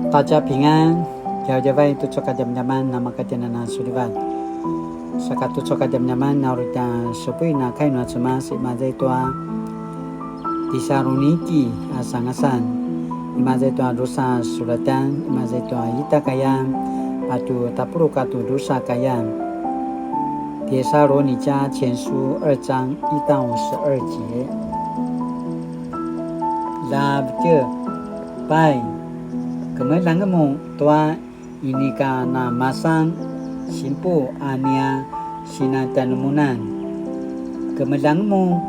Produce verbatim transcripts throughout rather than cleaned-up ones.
大家平安, djavadjavay tucu a kadjamadjaman namakatjenan a sulivat. Saka tucu a kadjamadjaman na uri tja supuin a kai nua Cemas, imaza i tua Tisaluniki a sangasan, imaza i tua drusa sulatan, imaza i tua ita kayan, patje tapuluq katua drusa kayan. 帖撒罗尼迦前書二章一到十二节。 Lavdje, pai, kemeljang mun tua inika namasan sinpu a nia sinatjanumunan. Kemeljang mun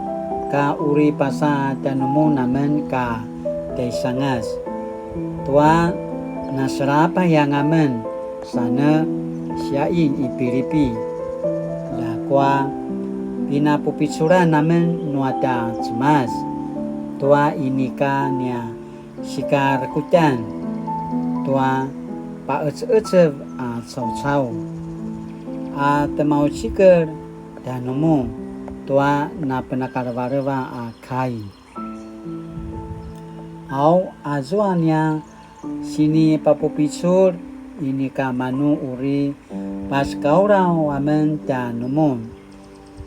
ka uri pasatjanumun amen ka tjaisangas tua naselapay anga men sa ne siain i Pilipi. Ljakua pinapupiculan amen nua tja Cemas tua inika nia sikarekutjan tua paqeceqecev a caucau a temaucikel tjanumun tua napenakalevaleva a kai. Au, azua nia sinipapupicul inika manu uri pasekaulaw amen tjanumun,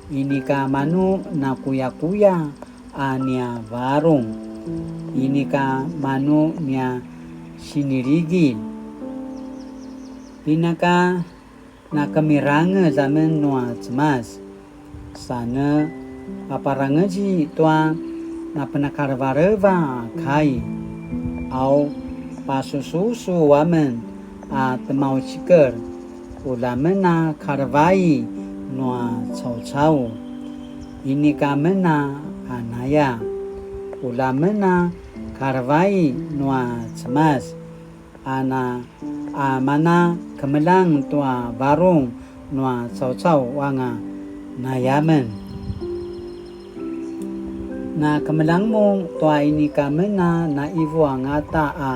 inika manu nakuyakuya a nia varung, inika manu nia siniligil. Pinaka nakemirangez amen nua Cemas sa ne paparangezi tua napenakalevaleva a kai. Au, pasususu amen a temaucikel, ula men a kalevai nua caucau, inika men a anaya, ula men a kalevai nua Cemas, a na a mana kemeljang tua varung nua caucau anga nayamen. Na kemeljang mun tua inika men a naivu angata a,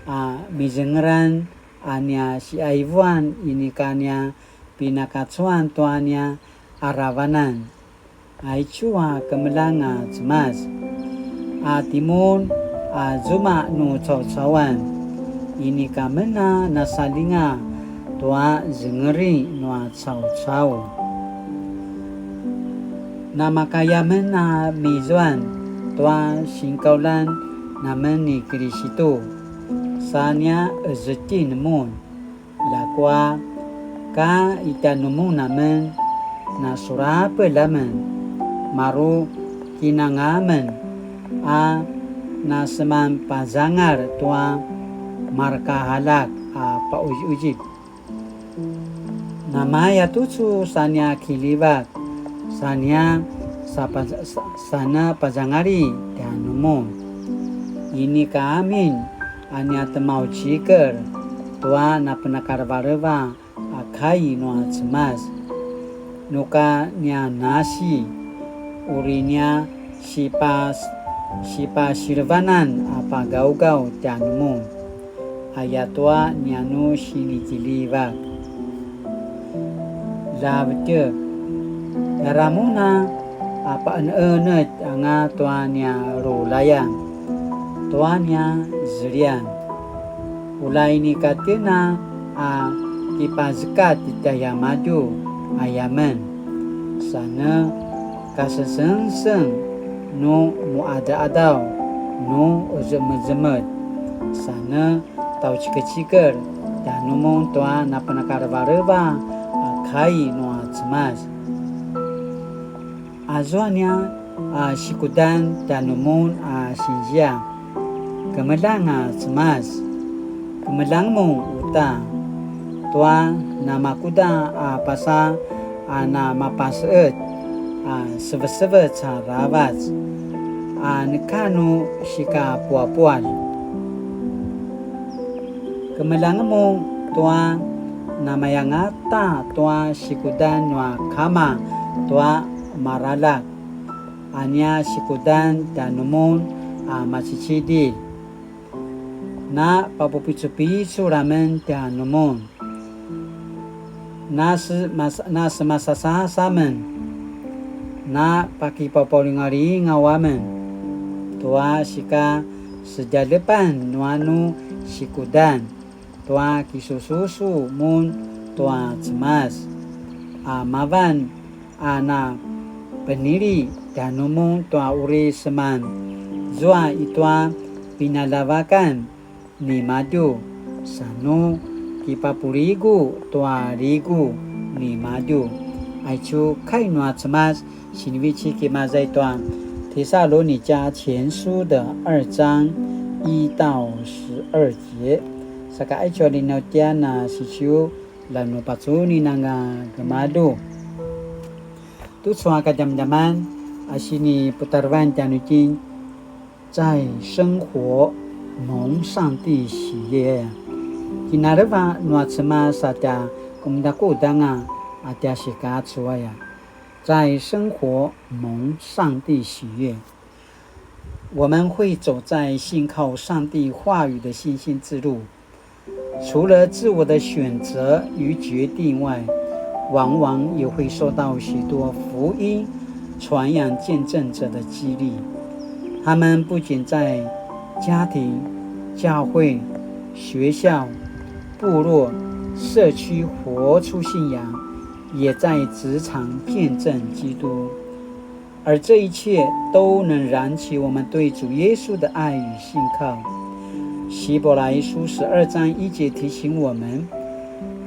a mizengeran a nia siaivuan inika nia pinakacuan tua nia aravanan. Aicu a kemeljang a Cemas a timun a zuma nu caucauan, inika men a nasalinga tua zengeri nua caucau. Namakaya men a mizuan tua sinkaulan namen ni Kilisitu sa nia ezetin mun. Ljakua ka itjanumun amen, nasurapel amen, maru kinanga amen a nasemanpazangal tua marka aljak a pauziuzip. Namaya tucu sa nia kiljivak, sa nia sa, sa, sa na pazangali tjanumun. Inika amin a nia temaucikel tua napenakalevaleva a kai nua Cemas. Nuka nia nasi, uri nia sipas-, sipasilevanan a pagaugaw tjanumun. Ayatua nia nu sinikiljivak. Ljavetjek, tjara mun a paqeneqenetj anga tua nia rulayan, tua nia zelian. Ula inika tjen a kipazekatj tjaiamadju aya men, sa ne kasesengseng nu muqadaqadaw nu qezemezemetj, sa ne tjaucikecikel tjanumun tua napenakalevaleva a kai nua Cemas. Azua nia a sikudan tjanumun a sinzia, kemeljang a Cemas, kemeljang mun uta tua namakuda a pasa a namapaseqet a sevesevec aravac a neka nu sikapuapual. Kemeljang mun tua namayangata tua sikudan nua kama tua maralak, a nia sikudan tjanumun a macicidilj. Na papupicupicul amen tjanumun. Na se-, mas-, na semasasasa amen. Na pakipapaulingalingaw amen tua sika sedjaljepan nua nu sikudan tua kisususu mun tua Cemas, a mavan a na penili tjanumun tua uri seman zua i tua pinaljavakan nimadju, sa nu kipapuligu tua ligu nimadju. Aicu kai nua Cemas, sinivecik i maza i tua Tesalonika 前书的二章一到十二节. Saka aicu a linautjan a sisiu, lanu pacunin anga gemalju. Tucu a kadjamadjaman a siniputarevan tjanuitjen, 在生活蒙上帝喜悦. Kinaleva nua Cemas a tja kemudakudanga a tja sikacu aya. 在生活蒙上帝喜悦。我们会走在信靠上帝话语的信心之路，除了自我的选择与决定外，往往也会受到许多福音传扬见证者的激励。他们不仅在家庭、教会、学校、部落、社区活出信仰，也在职场见证基督。而这一切都能燃起我们对主耶稣的爱与信靠。希伯来书十二章一节提醒我们，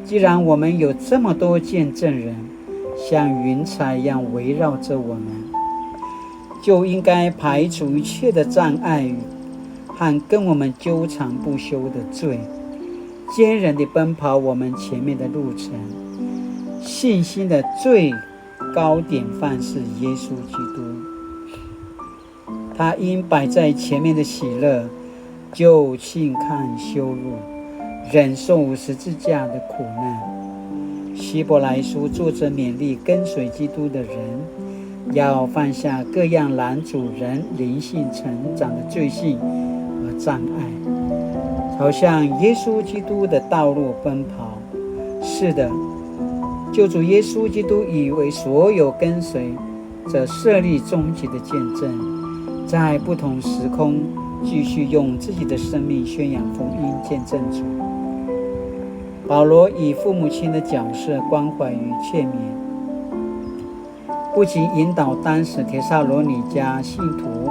既然我们有这么多见证人，像云彩一样围绕着我们，就应该排除一切的障碍与和跟我们纠缠不休的罪，坚韧地奔跑我们前面的路程。信心的最高典范是耶稣基督。他因摆在前面的喜乐，就轻看羞辱，忍受十字架的苦难。希伯来书作者勉励跟随基督的人，要放下各样拦阻人灵性成长的罪性和障碍，朝向耶稣基督的道路奔跑。是的，救主耶稣基督已为所有跟随 则设立终极的见证，在不同时空继续用自己的生命宣扬福音，见证主。保罗以父母亲的角色关怀与劝勉，不仅引导当时帖撒罗尼迦信徒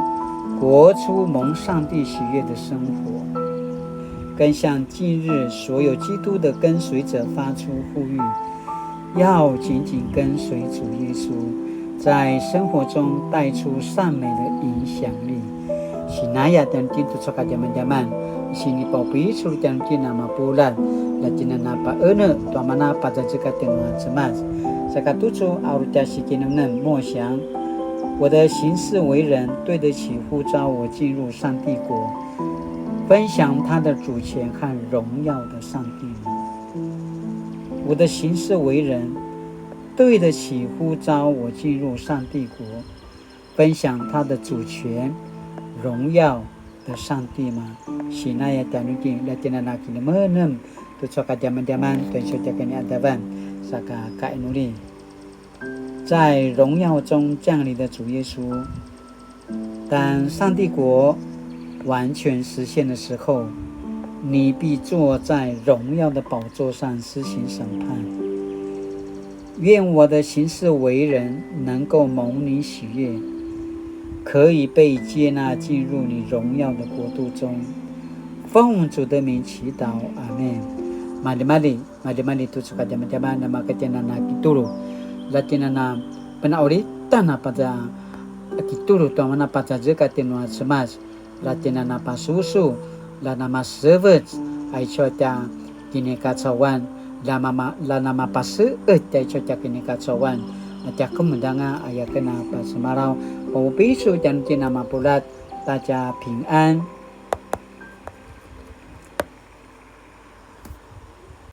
活出蒙上帝喜悦的生活，更向今日所有基督的跟随者发出呼吁， 要紧紧跟随主耶稣，在生活中带出善美的影响力。Sinaya tjanuitjen tucu a kadjamadjaman, sinipaupicul tjanuitjen a mapuljat, la tjen a na paqenetj tua mana pazazekatj nua Cemas. Saka tucu a uri tja sikinemnem, 默想，我的行事為人對得起呼召我進入上帝國，分享他的主權和榮耀的上帝嗎？ 我的行事為人對得起呼召我進入上帝國，分享他的主權、榮耀的上帝嗎？Sinaya tjanuitjen, la tjen a na kinemenem tucu a kadjamadjaman, tua icu tja kiniqadavan, saka kainuli. 在榮耀中降臨的主耶穌， 當上帝國完全實現的時候，你必坐在榮耀的寶座上施行審判。願我的行事為人能夠蒙你喜悅，可以被接納進入你榮耀的國度中。奉主的名祈禱，阿們。Maljimalji. Maljimalji tucu a kadjamadjaman, namakatjen a na kitulu. La tjen a na penaulitan a paza kitulu tua mana pazazekatj nua Cemas. La tjen a na pasusu, la namasevec aicu a tja kinikacauan, la mama-, la namapaseqetj aicu a tja kinikacauan, a tja kemudanga aya ken a pasemalaw, paupicul tjanuitjen a mapuljat, 大家平安。